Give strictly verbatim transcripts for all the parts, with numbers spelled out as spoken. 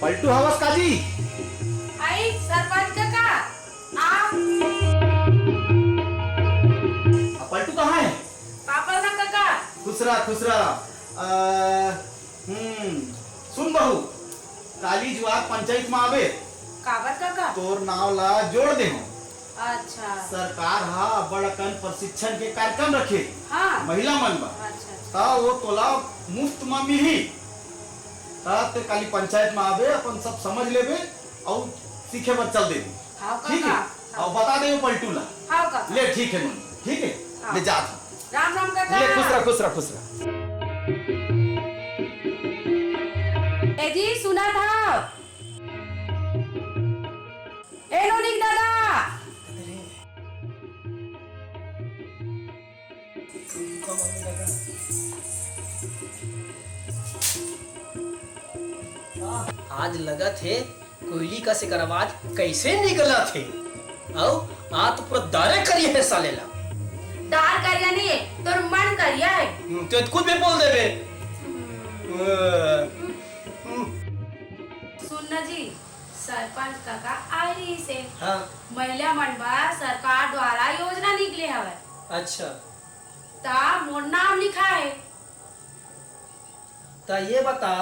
पलटू हवस का जी? आई सरपंच कका, आ। आ, पलटू कहाँ है? पापा ना कका। खुश रहा, खुश रहा। आ, हम्म, सुन बहू, काली जुआर पंचायत में आवे। काबर कका? तोर नाव ला जोड़ दे हो। अच्छा। सरकार हा बड़ अकन प्रशिक्षण के कार्यक्रम रखे हाँ। महिला मन बर। अच्छा, अच्छा। त वो तोला मुफ्त म मिलही। त ते काली पंचायत म आबे, अपन सब समझ लेबे अउ सीखे बर चल देबे। हाँ, ठीक है? काका। अउ बता दे पलटू ला। हाँ, काका। ले, ठीक है नोनी, ठीक है? हाँ। ले जात हूँ। राम राम, काका। ले, खुश रह, खुश रह, खुश रह। ए जी, सुना था? ए नोनी के दादा। आज लगत हे कोयली कस एकर आवाज कइसे निकलत हे। अउ आज तो पूरा दारे करिया हे साले ला। दार करिया नहीं है, तोर मन करिया है। हम्म, ते कुछ भी बोल देबे। हम्म। हम्म। सुन ना जी, सरपंच कका आइस हे। हाँ। महिला मन बर सरकार द्वारा योजना निकले हवय। अच्छा। त मोर नाम लिखा है। त ये बता,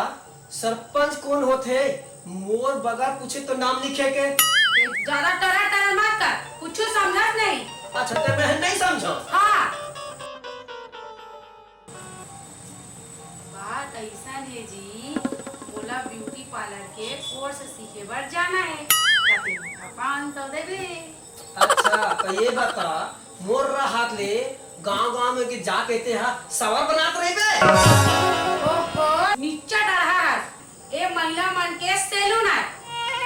सरपंच कोन होथे? मोर बगैर पूछे तो नाम लिखे के। ए, ज्यादा टरा टरा मत कर, कुछ समझत नहीं। अच्छा, ते मैं नहीं समझो। हाँ। बात अइसन हे जी, मोला ब्यूटी पार्लर के कोर्स सीखे बर जाना हे, त तेन मोला पाँच सौ देबे। अच्छा, त ये बता, मोर राहत ले गांव-गांव में के जाके तेहा सवर बनात रहिबे। ओहो, निच्चा डरहा हस। ए महिला मन के सैलून आय,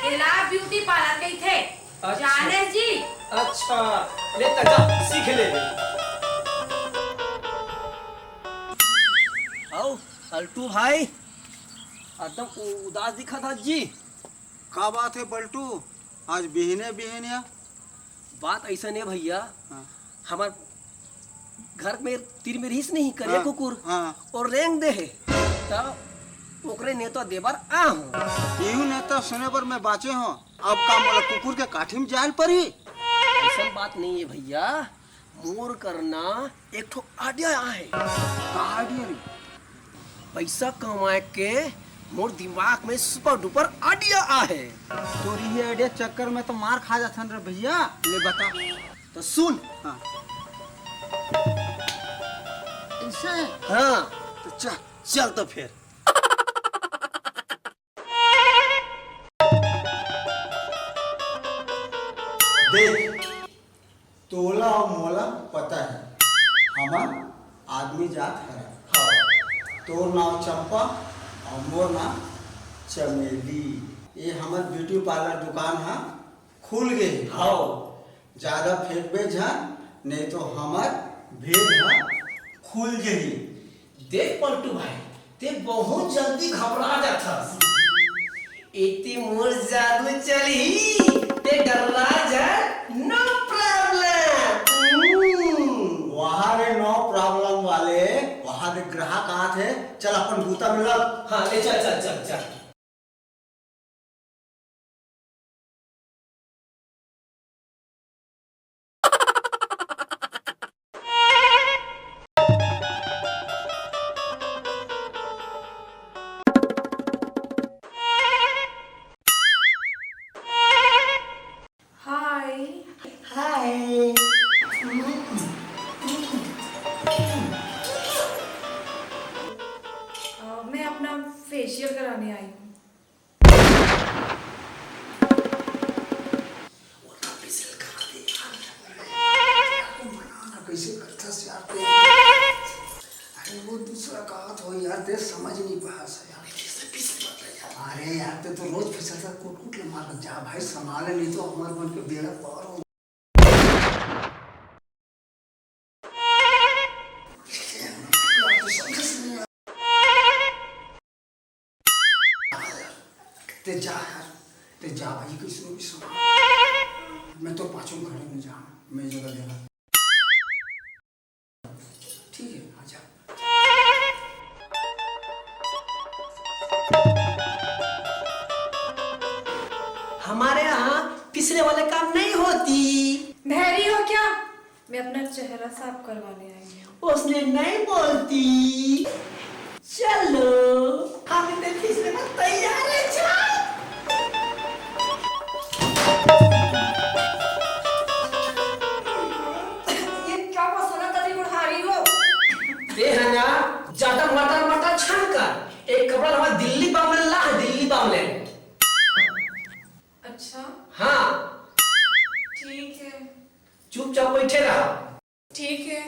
एला ब्यूटी पार्लर कहिथे। अच्छा। जाने जी? अच्छा, ले त जा, सीख ले। आओ, पलटू भाई, एकदम उ-, उदास दिखत हस जी। का बात हे पलटू, आज बिहने बिहनिया? बात अइसन हे भइया, हाँ। हमर घर में तीर में रहिस नहीं करिया हाँ, कुकुर, हाँ। अउ रेंग दे हे, त ओकरे नेवता दे बर आ हूँ। इहू नेवता सुने बर मैं बाँचे हूँ, अब का मोला कुकुर के काठी में जाए ल परही? अइसन बात नहीं हे भइया, मोर करना एक ठो आइडिया आहे। का आइडिया रे? पइसा कमाए के मोर दिमाग में सुपर डुपर आइडिया आहे। तोर इही आइडिया चक्कर में तो मार खा जाथन रे भइया। ले बता। त सुन। हाँ। अइसे? हाँ। त चल। चल त फेर। देख, तोला अउ मोला पता हे, हमन आदमी जात हरन। हाँ। तोर नाव चंपा अउ मोर नाव चमेली। ये हमर ब्यूटी पार्लर दुकान ह खुल गे हे। हाँ। जादा फेंकबे झन, नहीं तो हमर भेद ह खुल जही। देख पलटू भाई, ते बहुत जल्दी घबरा जाथस। एती मोर जादू चलही, ते डर्रा झन, no problem। हम्म। वहाँ रे no problem वाले, वहाँ के ग्राहक आत हे, चल अपन बूता में लग। हाँ, ले चल, चल, चल, चल। हाय। हाय। अ, मैं अपना फेशियल कराने आई हूँ। कैसे करथस यार तैं? अरे वो दूसरा कहात हो यार, तैं समझ नहीं पास है यार। अरे यार, तैं तो रोज फिसलता, कुट कुट ले मार जा भाई, संभाले नहीं तो हमारे मन के बेड़ा पार हो। तैं जा यार, तैं जा भाई, किसी को भी सुना। मैं तो पाछू घरे में जा, मैं जगह जगह। ठीक है, आ जा। हमारे यहाँ पिछले वाले काम नहीं होती। बहरी हो क्या? मैं अपना चेहरा साफ करवाने आई हूँ। उसने नहीं बोलती। चलो, हम इन्हें खींचने में तैयार हैं। चल। ये क्या मसाला तरी उठा रही हो? ये है ना, ज्यादा मटर मटर छन कर एक कपड़ा हमारा दिल्ली बाम ले ला, दिल्ली बाम ले। अच्छा। हाँ। ठीक है। चुपचाप बैठे रहा। ठीक है।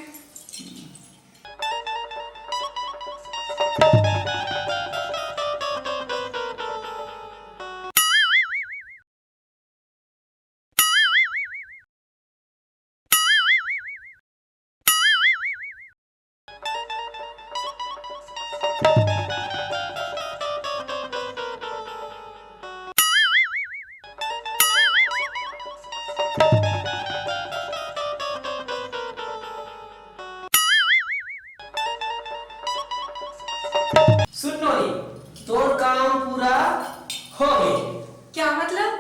सुन नोनी, तोर काम पूरा हो गए। क्या मतलब?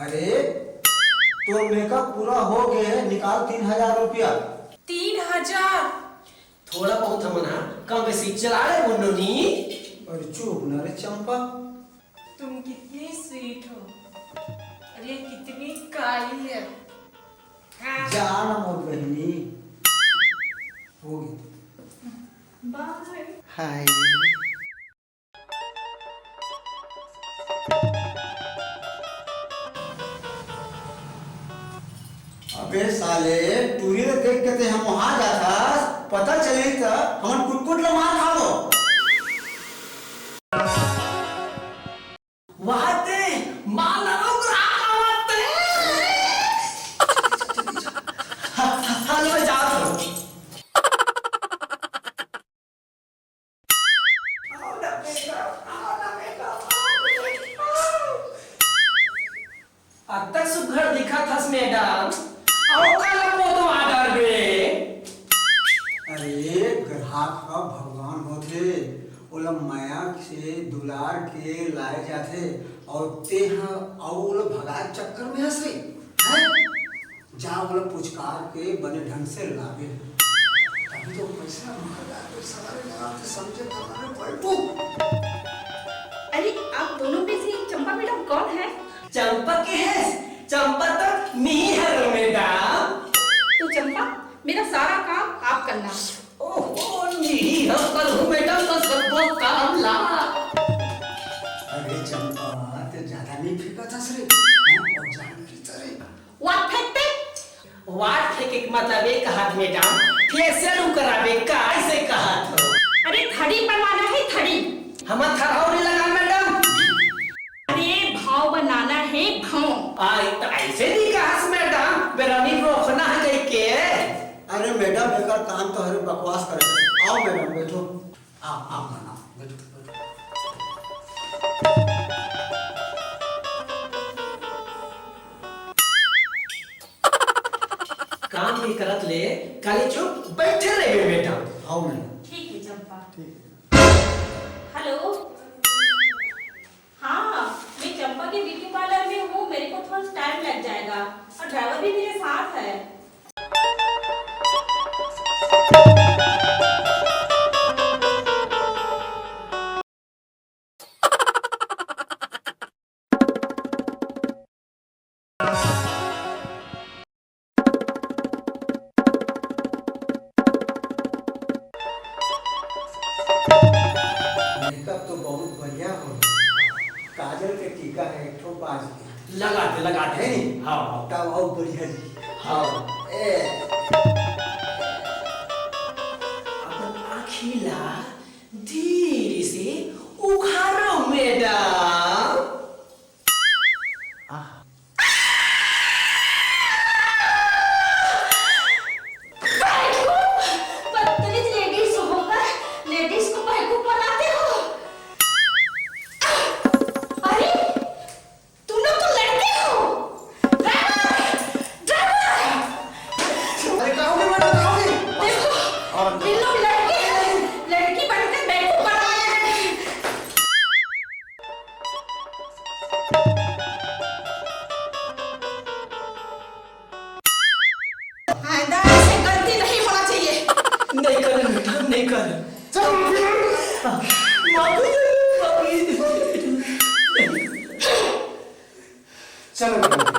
अरे, तोर मेकअप पूरा हो गए, निकाल तीन हजार रुपया। तीन हजार? थोड़ा बहुत हमन हा कम बेसी चला ले वो नोनी। अरे चुप ना रे चंपा। तुम कितनी स्वीट हो और ये कितनी काली है। जा ना मोर बहिनी। हो गई। बाय। हाय। अबे साले, टूरी ल देख के ते हम वहां जाथस, पता चली त हमन कुटकुट ल मार खाबो। वहां ते मार नरक राख आवत ते। ह-, ह-, हेलो, मैं जात हूँ। अब तक सुघर दिखत हस मैडम, अउ काला पोतवा डरबे? अरे, ग्राहक ह भगवान होथे, ओला मया से दुलार के लाए जाथे, अउ तेह अउ ओला भगाए चक्कर में हस रे, हैं? जा ओला पुचकार के बने ढंग से लाबे। तभी तो पैसा महंगा के सवारी लगाते समझे तो अरे बैठू। अरे, आप दोनों में से चंपा मैडम कौन है? चंपा के है? चंपा तो मी है मैडम। तो चंपा, मेरा सारा काम आप करना। ओहो, मी ही हम करूँ मैडम तो सबको काम ला। अरे चंपा, ते ज्यादा नहीं फेंका था सरे, हैं? और जान की तरह। वाट फेंकते? वाट फेंके के मतलब ये कहत मैडम, फेशियल उ कराबे का, ऐसे कहत हो। अरे थड़ी बनवाना है, थड़ी। हम थरहौरी लगा मैडम। अरे भाव बनाना है, भाव। आ, तो ऐसे नहीं कहस मैडम, बेरानी रोकना है कह के। अरे मैडम, बेकार काम तो हरे बकवास करे। आओ मैडम, बैठो। आ, आ, ना, ना, बैठो, बैठो। काम भी करत ले, काली चुप बैठे रहिबे बेटा। हाँ, मैडम। ठीक है, चंपा। ठीक है। हेलो। हाँ, मैं चंपा के ब्यूटी पार्लर में हूँ, मेरे को थोड़ा टाइम लग जाएगा और ड्राइवर भी मेरे साथ है। मेकअप तो बहुत बढ़िया हो। काजल के टीका है एक ठो बाज के। लगा दे, लगा दे। है नी? हाँ, हाँ। तब और बढ़िया जी। हाँ। ए। अपन आँखी ला धीरे से उघारो मैडम। आह। बेवकूफ! बदतमीज लेडीज होकर लेडीज को बेवकूफ बनाते हो। अरे, तुम लोग तो लड़के हो। ड्राइवर! ड्राइवर! अरे, कहाँ हो गए मैडम, कहाँ हो गए? देखो, और इन लोग लड़के हैं, लड़की बनकर बेवकूफ बना रहे हैं। नहीं कर। चल, माफी दे। माफी दे, माफी दे। चलो।